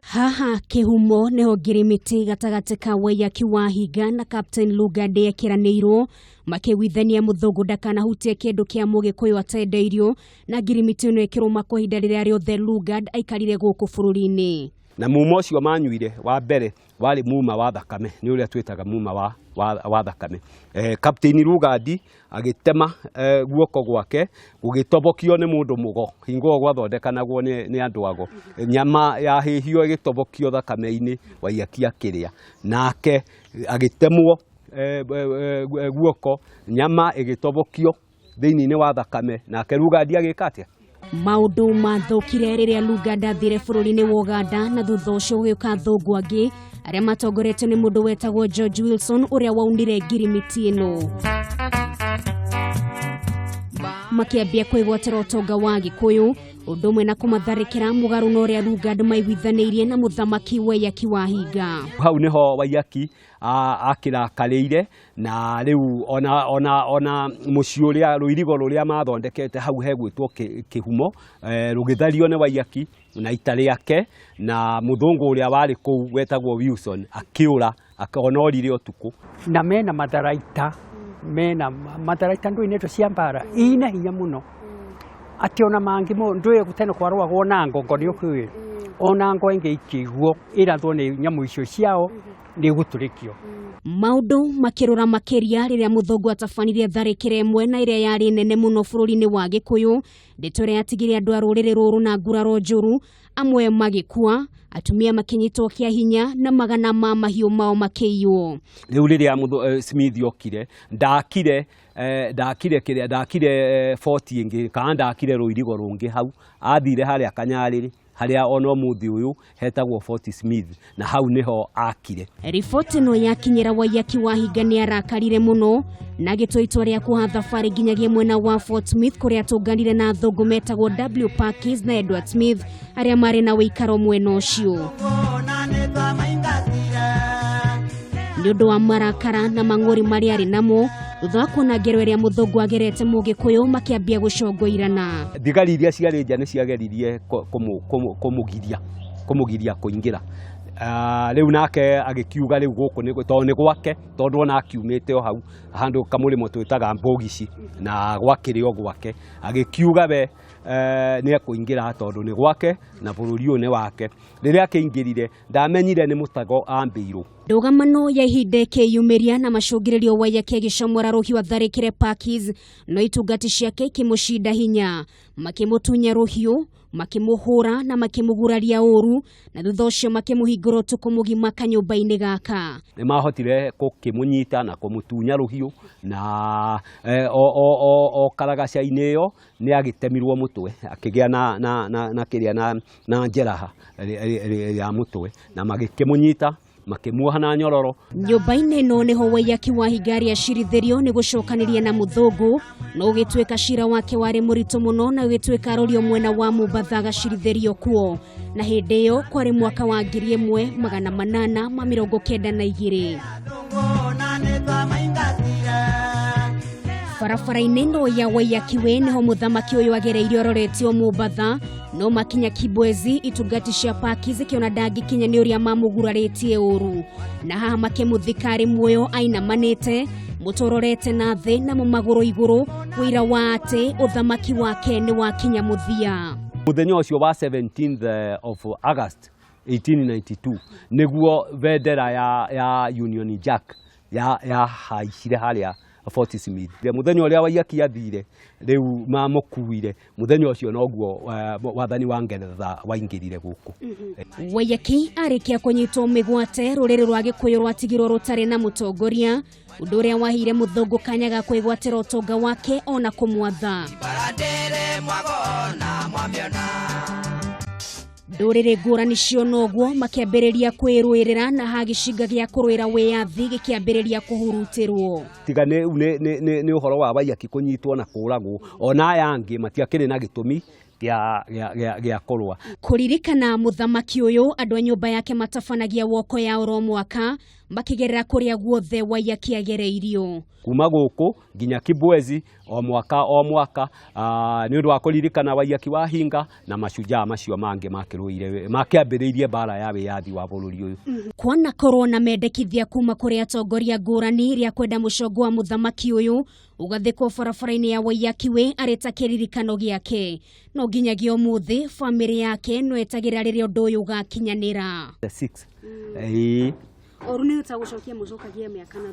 Haha kĩhumo nĩho ngirimiti gatagatĩ ka Waiyaki wa Hinga na Captain Lugard yekĩranĩirwo makĩiguithania mũthũngũ ndakanahutie kĩndũ kĩa mũgĩkũyũ atendeirio, na ngirimiti ĩno ĩkĩrũma kwa ihinda rĩrĩa rĩothe Lugard aikarire gũkũ bũrũri-inĩ. Na muma ũcio manyuire wa mbere warĩ muma wa thakame, nĩ ũrĩa twĩtaga muma wa thakame. Captain Lugard agĩtema guoko gwake gũgĩtobokio nĩ mũndũ mũgo, hingo ĩyo gwathondekanagwo nĩ andũ ago. Nyama ya hĩhio ĩgĩtobokio thakame-inĩ, Waiyaki akĩrĩa, nake agĩtemwo guoko, nyama ĩgĩtobokio thĩinĩ wa thakame, nake Lugard agĩka atĩa? Maũndũ mathũkire rĩrĩa Lugard athire bũrũri-inĩ wa Ũganda, na thutha ũcio gũgĩũka athũngũ angĩ arĩa matongoretio nĩ mũndũ wetagwo George Wilson ũrĩa waunire ngirimiti ĩno, makĩambia kwĩgwatĩra ũtonga wa Gĩkũyũ ũndũ ũmwe na kũmatharĩkĩra mũgarũ na ũrĩa Lugard maiguithanĩirie na mũthamaki Waiyaki wa Hinga. Hau nĩho Waiyaki akĩrakarĩire, na rĩu ona mũciĩ ũrĩa rũirigo rũrĩa mathondekete hau hegwĩtwo kĩhumo, rũgĩthario nĩ Waiyaki na ita rĩake, na mũthũngũ ũrĩa warĩ kũu wetagwo Wilson akĩũra, akona orire ũtukũ. Na mena matharaita, mena matharaita ndũinĩtwo cia mbara ina hinya mũno, atĩ ona mangĩ ndũĩ tene kwarũagwo na ngongo, nĩ ũkĩũĩ ona ngo ĩngĩ ikĩiguo ĩrathwo nĩ nyamũ icio ciao nĩ gũtũrĩkio. Maũndũ makĩrũra makĩria rĩrĩa mũthũngũ atabanirie tharĩkĩra ĩmwe na ĩrĩa yarĩ nene mũno bũrũri-inĩ wa Gĩkũyũ, ndeto ĩrĩa yatigire andũ a rũrĩrĩ rũrũ na nguraro njũru, amwe magĩkua, atumia makĩnyitwo kĩa hinya na magana ma mahiũ mao makĩiywo. Rĩu rĩrĩa Smith okire, ndakire kĩrĩa, ndakire fort ĩngĩ kana ndakire rũirigo rũngĩ hau, athire harĩa Kanyarĩrĩ harĩa ona ũmũthĩ ũyũ hetagwo Fort Smith, na hau nĩho akire. Riboti ĩno yakinyĩra Waiyaki wa Hinga nĩ arakarire mũno na agĩtua itua rĩa kuoha thabarĩ nginyagia mwena wa Fort Smith kũrĩa atũnganire na athũngũ metagwo W Parkes na Edward Smith arĩa marĩ na ũikaro mwena ũcio. Nĩ ũndũ wa marakara na mang'ũrĩ marĩa arĩ namo thutha wa kuona ngero ĩrĩa mũthũngũ agerete mũgĩkũyũ, makĩambia gũcongoirana. Thigari iria ciarĩ nja nĩ ciageririe kũmũgiria kũingĩra. Rĩu nake agĩkiuga rĩu gũkũ nĩ tondũ nĩ gwake, tondũ ona akiumĩte o hau handũ kamũrĩmo twĩtaga Mbogici na gwakĩrĩ o gwake, agĩkiuga we nĩ ekũingĩra tondũ nĩ gwake na bũrũri ũyũ nĩ wake. Rĩrĩa akĩingĩrire ndamenyire nĩ mũtego ambĩirwo. Ndũgamano ya ihinda ĩkĩyumĩria na macũngĩrĩrio Waiyaki agĩcomora rũhiũ atharĩkĩre Parkes, no itungati ciake ikĩmũcinda hinya, makĩmũtunya rũhiũ, makĩmũhũra na makĩmũguraria ũru, na thutha ũcio makĩmũhingũra ũtukũ mũgima kanyũmba-inĩ gaka. Nĩ mahotire gũkĩmũnyita na kũmũtunya rũhiũ, na o karagaca-inĩ ĩyo nĩ agĩtemirwo mũtwe, akĩgĩa na kĩrĩa na njeraha ya mũtwe, na magĩkĩmũnyita makĩmuoha na nyororo. Nyũmba-inĩ ĩno nĩho Waiyaki wa Hinga arĩ acirithĩrio nĩ gũcokanĩria na mũthũngũ, no ũgĩtuĩka cira wake warĩ mũritũ mũno na ũgĩtuĩka arorio mwena wa Mombatha agacirithĩrio kuo, na hĩndĩ ĩyo kwarĩ mwaka wa 1892. Barabara-inĩ ĩno ya Waiyaki Way nĩho mũthamaki ũyũ agereire ũroretio Mombatha, no makinya Kibwezi itungati cia Parkes ikĩona ndangĩkinya nĩ ũrĩa mamũgurarĩtie ũru, na haha makĩmũthika arĩ muoyo ainamanĩte, mũtwe ũrorete na thĩ namo magũrũ igũrũ, ũira wa atĩ ũthamaki wake nĩ wakinya mũthia. Mũthenya ũcio wa 17th of August 1892 nĩguo bendera ya Union Jack ya haicire harĩa Fort Smith. Mũthenya ũrĩa Waiyaki athire rĩu mamũkuire, mũthenya ũcio noguo wathani wa Ngeretha waingĩrire gũkũ. Waiyaki arĩkia kũnyitwo mĩgwate, rũrĩrĩ rwa Gĩkũyũ rwatigirwo rũtarĩ na mũtongoria, ũndũ ũrĩa waheire mũthũngũ kanya ga kwĩgwatĩra ũtonga wake ona kũmwatha. Ndũrĩrĩ ngũrani ciona ũguo makĩambĩrĩria kwĩrũĩrĩra, na ha gĩcinga gĩa kũrũĩra wĩyathi gĩkĩambĩrĩria kũhurutĩrwo. Tiga nĩ ũhoro wa Waiyaki kũnyitwo na kũragwo, ona aya angĩ matiakĩrĩ na gĩtũmi gĩa kũrũa. Kũririkana mũthamaki ũyũ, andũ a nyũmba yake matabanagia woko ya oro mwaka makĩgerera kũrĩa guothe Waiyaki agereirio. Kuma gũkũ nginya Kibwezi. o mwaka o mwaka nĩ ũndũ wa kũririkana Waiyaki wa Hinga na mashujaa macio mangĩ makĩrũire makĩambĩrĩirie mbara ya wĩyathi wa bũrũri ũyũ. Kwanakorwo na mendekithia kuma kũrĩ atongoria ngũrani rĩa kwenda mũcongo wa mũthamaki ũyũ ũgathĩkwo barabara-inĩ ya Waiyaki Way arĩ ta kĩririkano gĩake, no nginyagia ũmũthĩ bamĩrĩ yake no etagĩrĩra rĩrĩa ũndũ ũyũ ũgakinyanĩra. The six. Ĩĩ. Oru nĩ ta gũcokia mũcokagia mĩaka na